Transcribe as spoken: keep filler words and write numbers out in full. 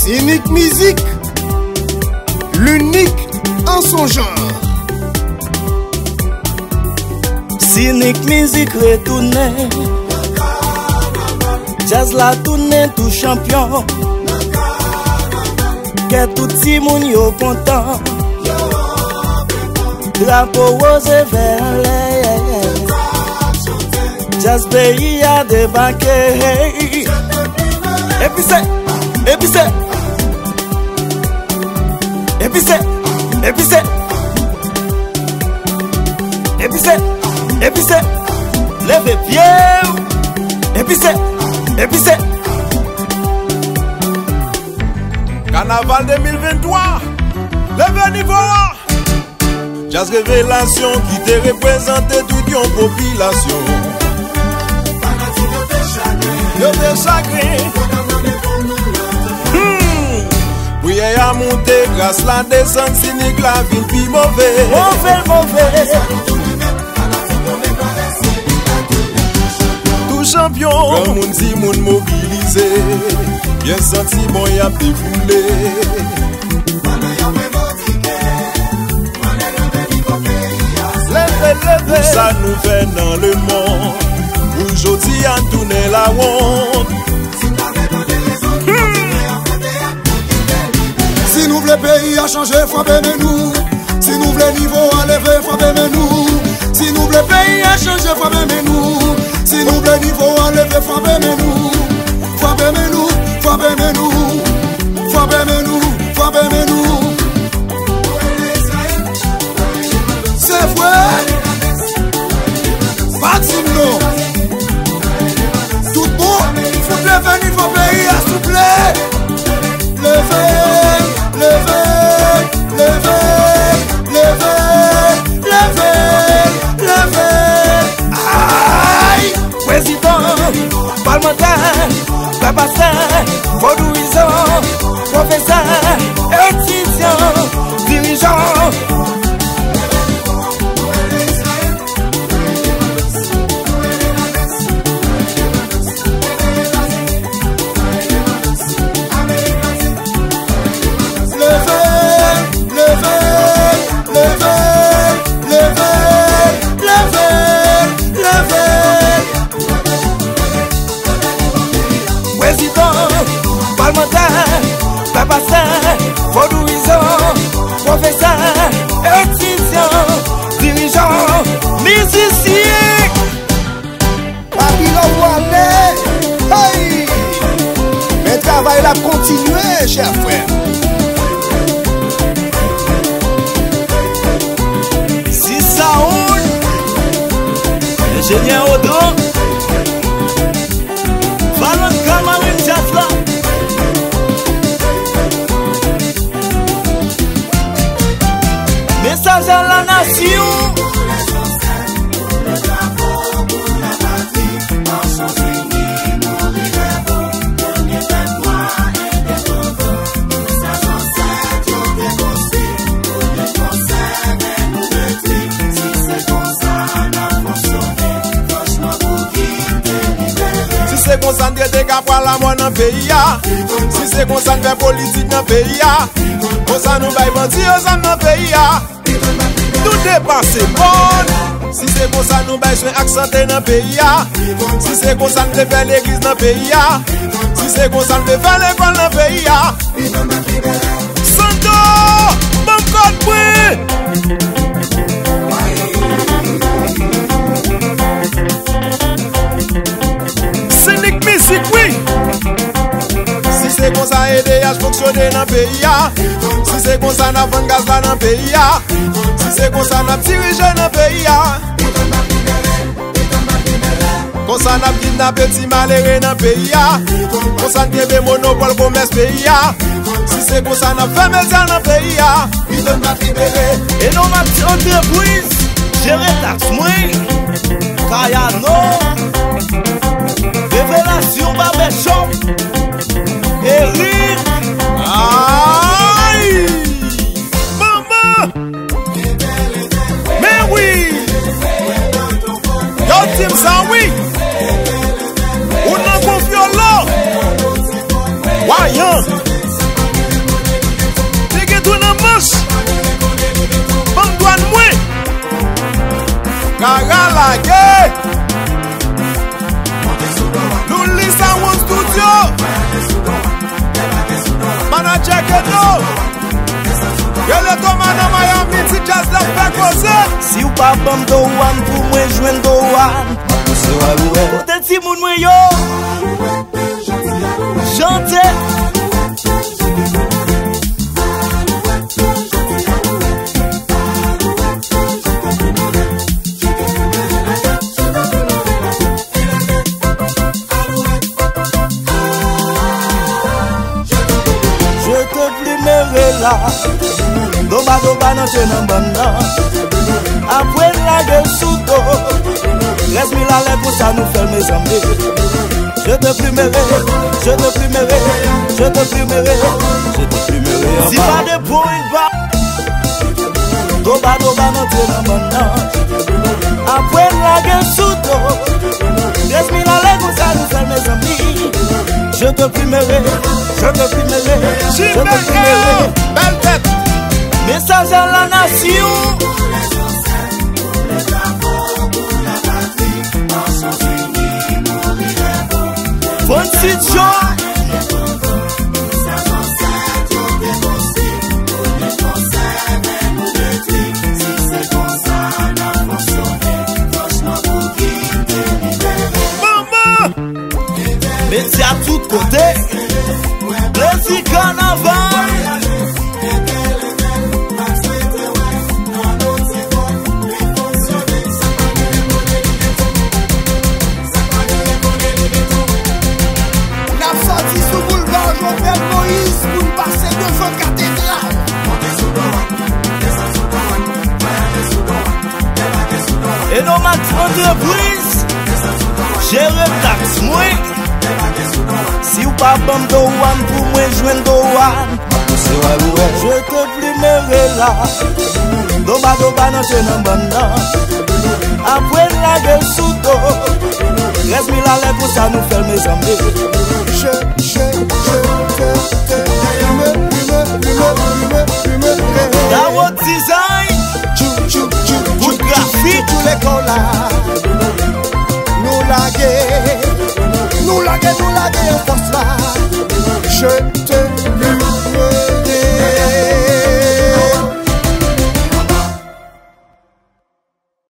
Sinik Mizik, l'unique en son genre. Sinik Mizik retounen. Djaz la tounen tou chanpyon. Kè tout timoun yo kontan. Drapo woz e vè anlè. Djaz peyi a debake. Epi se, epi se, epi se, epi se, epi se, epi se, leve pye w. Epi se, epi se. Kanaval de mil venntwa, leve nivo a. Djaz Revelasyon ki te reprezante tout yon popilasyon. Yo te chagren. Hmm. Priyè a moute, gras la desann, sinik la vin pi move. Move, move. Tou chanpyon. Granmoun, timoun mobilize. Byen santi bon y ap defoule. Leve, leve. Pou sa nou fè nan lemonn. Pou jodi a n tounen lawont. Si nou vle peyi a chanje, frape men nou. Si nou vle nivo a leve, frape men nou. Si nou vle peyi a chanje, frape men nou. Si nou vle nivo a leve, frape men nou. Frape men nou, frape men nou. Frape men nou, frape men nou. Se vre. Pa di m non. Tout bon, fout leve nivo peyi a, souple. Leve, leve, leve, leve, leve, leve. Ay! Prezidan, palmantè, pè pastè, vodouyizan, pwofesè, etidyan, dirijan. Leve, leve, leve, leve, leve, leve. Prezidan, palmantè, pè pastè, vodouyizan, pwofesè, etidyan, dirijan, mizisyen. Babilòn ou ale. Hey! Men travay la ap kontinye, chè frè. Six Sound, enjenyè Odon, Valòt Kamarin djaz la. Mesaj a la nasyon. Si se konsa n trete kapwa lamò nan peyi a, si se konsa n fè politik nan peyi a, konsa nou bay bandi yo zam nan peyi a, nou depase mòn. Si se konsa nou bay swen ak sante nan peyi a, si se konsa n vle fè legliz nan peyi a, si se konsa n vle fè lekòl nan peyi a, Santo, ban m kòd mwen. Sinik Mizik, wi. Si se konsa E D H fonksyone nan peyi a, si se konsa n ap vann gaz la nan peyi a, si se konsa n ap dirije nan peyi a, konsa n ap kidnape ti malere nan peyi a, konsa n kenbe monopòl komès peyi a, si se konsa n ap fè medya nan peyi a, pito n pa t libere. E non m ap di antrepriz jere taks mwen, Kayano, Revelasyon Barbershop, Eric. Ay! Manman! Men wi! Yo di m sa wi! Ou nan gon vyolon! Wayan! Yo! Rele Toma nan Miami, ti djaz la fè koze. Si w pa ban m Dowan pou mwen jwenn Dowan, m ap pouse w al ouvè. Kote timoun mwen yo? Chante. Je te plie mere la. Doba doba nan je nan bann nan. Apre n lage l sou do. Trèz mil alè konsa nou fè l, mezanmi. Je te plie mere, je te plie mere, je te plie mere, je te plie mere. Si pa de bon, il va. Doba doba nan je nan bann nan. Apre n lage l sou do. Trèz mil alè konsa nou fè l, mezanmi. Je te plie mere, je te plie mere, je te plie mere. Bèl tèt. Mesaj a la nasyon. Fonsi John. Manman! Medya tout kote. Plezi kanaval. N ap sòti sou boulva Jovenel Moïse pou n pase devan katedral. Enomax Entreprise, jere taks mwen. Si w pa ban m Dowan pou mwen jwenn Dowan, m ap pouse w al ouvè. Je te plie mere la. Doba doba nan je nan bann nan. Apre n lage l sou do. Trèz mil alè konsa nou fè l, mezanmi. Je, je, je.